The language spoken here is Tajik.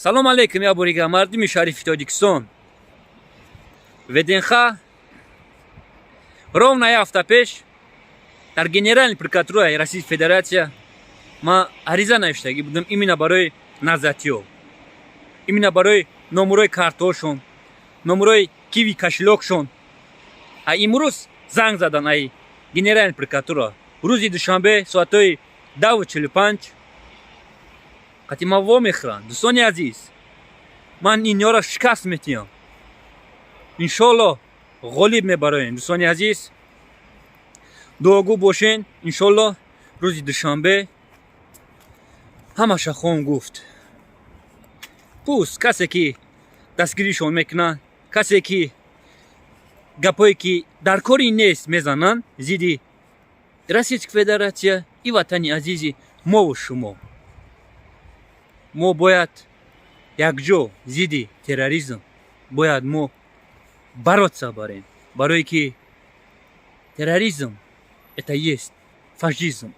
Салом алейкум, я борига, мардуми шарифи Тоҷикистон. ВДНХ ровно як ҳафта пеш дар Генеральный прокуратураи Российской Федерация ман ариза навиштагӣ будам именно барои назатиё, именно барои номерои картҳошон, номерои Киви кошелёкшон. А имрӯз занг задан ай Генеральный прокуратура рӯзи душанбе соатҳои 10:45 қати ма вомехӯранд. Дӯстони азиз, ман инёро шикаст метиҳам, иншолло ғолиб мебароем. Дӯстони азиз, дуогӯ бошен. Иншолло рӯзи душанбе ҳамаша хоҳам гуфт. Пуст касе ки дастгиришон мекунанд, касе ки гапое ки дар кори нест мезананд зидди Российской Федерация и ватани азизи мову шумо. Мо бояд якҷо зидди терроризм бояд мо бороться барем, барое ки терроризм — это есть фашизм.